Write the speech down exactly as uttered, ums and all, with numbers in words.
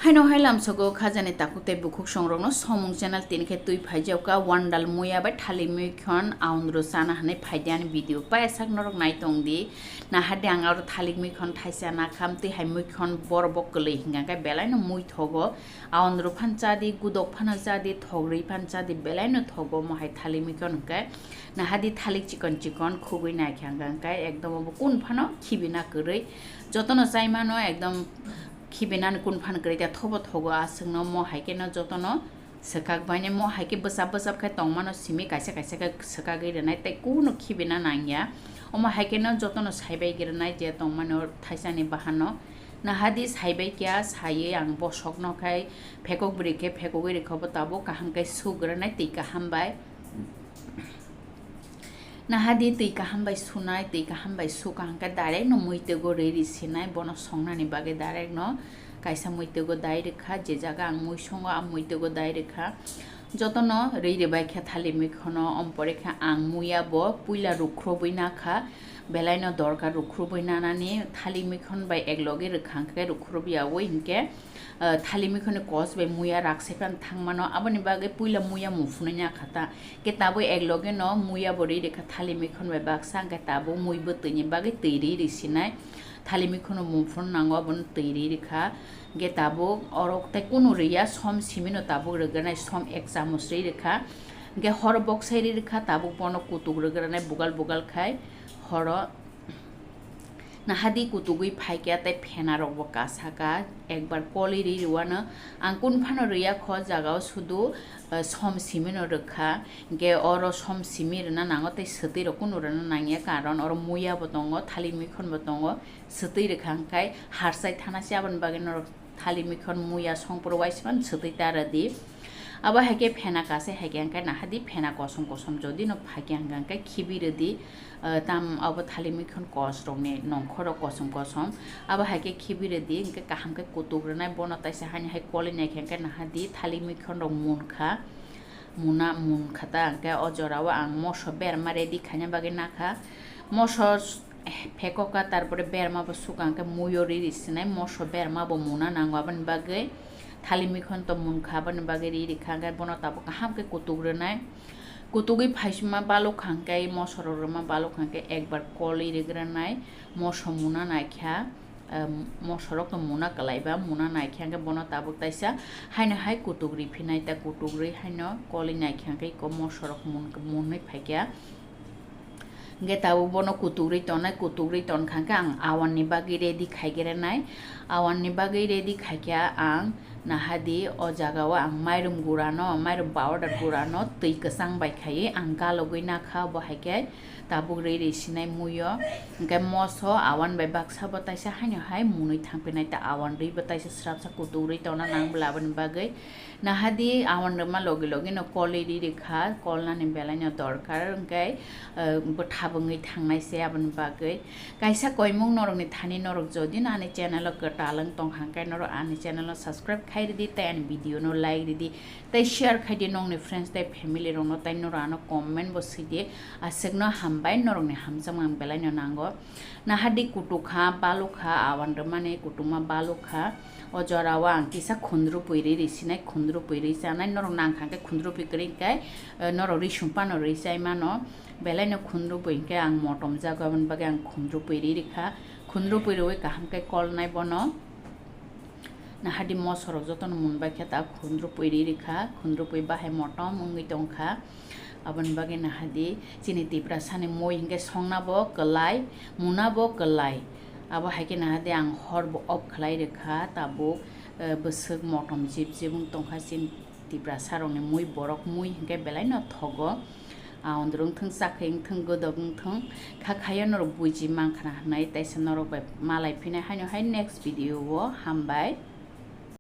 Haino hai lamsogo khajani takhuk tei bukhuk songrokno somung channel tini khe twi phaijak ka wandal muya bai thalik muikhon aundro chana hwnwi phaidi ani video payasak norok nai tong di. Nahardi ang aro thalik muikhon thaisa nakham twi hai muikhon borok bo kwlwi hingka khe belaino mui thogo. Aundro phan chadi, gudok phano chadi, thogrwi phan chadi, belaino thogo mo hai thalik muikhon hwnkhe. Nahardi thalik chikon chikon khugwi naikha hwnkhe ekdom obo kun phano khibina kwrwi. Jotono chaimano ekdom khibinani kun phan kwrwi ta thobo thogo aswkno mo hai kheno jotono swkak bainai mo hai khe bwsap bwsap khe tongmano simi kaisa kaisa khe swkagwi rwnai tei kuno khibina nangya. Omo hai kheno jotono saibai gwnai je tongmano thaisani bahano. Nahardi saibai kya saiwi ang bosokno khai phekok bwrwi khe phekogwi rwkha bo tabuk kaham khe sugwrwnai twi kaham bai. Nahardi twi kaham bai sunai, twi kaham bai sukha hwnkhe direct no muitwgo rwi rwi sinai, bono songnani bagwi direct no kaisa muitwgo dai rwkha, je jaga ang mui songo a muitwgo dai rwkha. Jotono rwi rwbai khe thalik muikhono, ompore khe ang muya bo puila rukhurubwi nakha, belaino dorkar rukhurubwi nanani, thalik muikhon bai eklogi rwkha hwnkhe rukhurubya wi hwnkhe, ah, thalik muikhoni kos bai muya raksai phano thangmano, aboni bagwi puila muya muphunwi nakha ta. Khe tabuk eklogi no muya bo rwi rwkha thalik muikhon bai baksa, hwnkhe tabuk mui bwtwini bagwi twi rwi rwi sinai. Thalik muikhono muphunwi nango, abono twi rwi rwkha. Hwnkhe tabuk oro tei kunu rwya, som simino tabuk rwgranai, som ek chamuch rwi rwkha. Hwnkhe horo boksai rwi rwkha, tabuk bono kutuk rwgranai bugal bugal khai horo. Nahardi kutugwi phaikya tei phena rokbo kasaka, ekbar kolwi ri rwano. Ang kun phano rwya kho, jagao sudu, eh, som simino rwkha. Hwnkhe oro som simi rwna nango tei swtwi rok kunu rwna nangya, karon oro muya bo tongo, thalik muikhon bo tongo, swtwi rwkha hwnkhe harsai thana se, aboni bagwi norok thalik muikhon muya songphuru waisa phano swtwi ta rwdi. Abo hai khe phena kasai hai khe hwnkhe nahardi phena kosom kosom jodi no phaikya hwnkhe khibi rwdi. Ah, tam abo thalik muikhon kos rokni nongkhor rok kosom kosom. Abo hai khe khibi rwdi hwnkhe kaham khe kutuk rwnai, bono taisa hani hai kolwi naikha hwnkhe nahardi thalik muikhon rok munkha. Muna munkha ta hwnkhe o jorao ang moso berma ready khaina bagwi nakha. Moso phekoka, tarpore berma bo suka hwnkhe muiyo riri sinai, moso berma bo muna nango, aboni bagwi thalik muikhon to munkha, aboni bagwi riri kha hwnkhe bono tabuk kaham khe kutuk rwnai. Kutugwi phaisima baluk kha hwnkhe, moso rok rwma baluk kha hwnkhe ekbar kolwi rwgranai, moso muna naikha. Em, moso rok no muna kwlaiba, muna naikha hwnkhe bono tabuk taisa haino hai kutuk ri phinai, ta kutuk ri haino kolwi naikha hwnkhe iko moso rok mun-, munwi phaikha. Hwnkhe tabuk bono kutuk ri tongnai, kutuk ri tonkha hwnkhe ang awan ni bagwi ready khaigerenai. Awan ni bagwi ready khaikha ang nahardi o jagao ang mairum gurano, mairum powder gurano twi kwchang bai khaiwi ang galogwi nakha, bo hai khe tabuk rwi rwi sinai muiyo. Hwnkhe moso awan bai baksa bo taisa haino hai munwi thangphinai, ta awan rwi bo taisa srapsa kutuk rwi tongna nang bwla, aboni bagwi nahardi awan rwma logi logi no kolwi riri kha, kolnani belai no dorkar, hwnkhe, eh, bwtha bwngwi thangnai se, aboni bagwi kaisa koimung norokni thani norok jodi no ani channel o kwtal wng tong kha, hwnkhe norok ani channel no subscribe khai ridi, tei ani video no like ridi. Tei share khai di nongni friends tei family rokno, tei norok ano comment bo swi di. Aswkno hambai, norokni hamjakmani ang belai no nango. Nahardi kutuk kha, baluk kha, awan rwmani kutukma baluk kha. O jorao ang kisa khundrupui ri, ri sinai, khundrupui ri chanai, norok nang kha khe khundrupui kwrwi khe, eh, norok ri sumpa no ri chai mano. Belai no khundrupui hwnkhe ang motom jago, aboni bagwi ang khundrupui ri, ri kha. Khundrupui rwi kaham khe kolnai bono. Nahardi moso rok jotono munbai khe ta khundrupui ri rikha, khundrupui bahai motom wngwi tongkha. Aboni bagwi nahardi chini Tiprasani mui hinkhe songna bo kwlai, muna bo kwlai. Abo hai khe nahardi ang hor bo off khlai rikha, tabuk, eh, bwswk motom jip jip wng tongkha chini Tiprasa rokni mui, borok mui hinkhe belai no thogo. Ah, ondrwng thung, chakhe wngthung, godok wngthung, kha khayo norok buji mankha na hwnwi, teisa norok bai malai phinai haino hai next video o, hambai.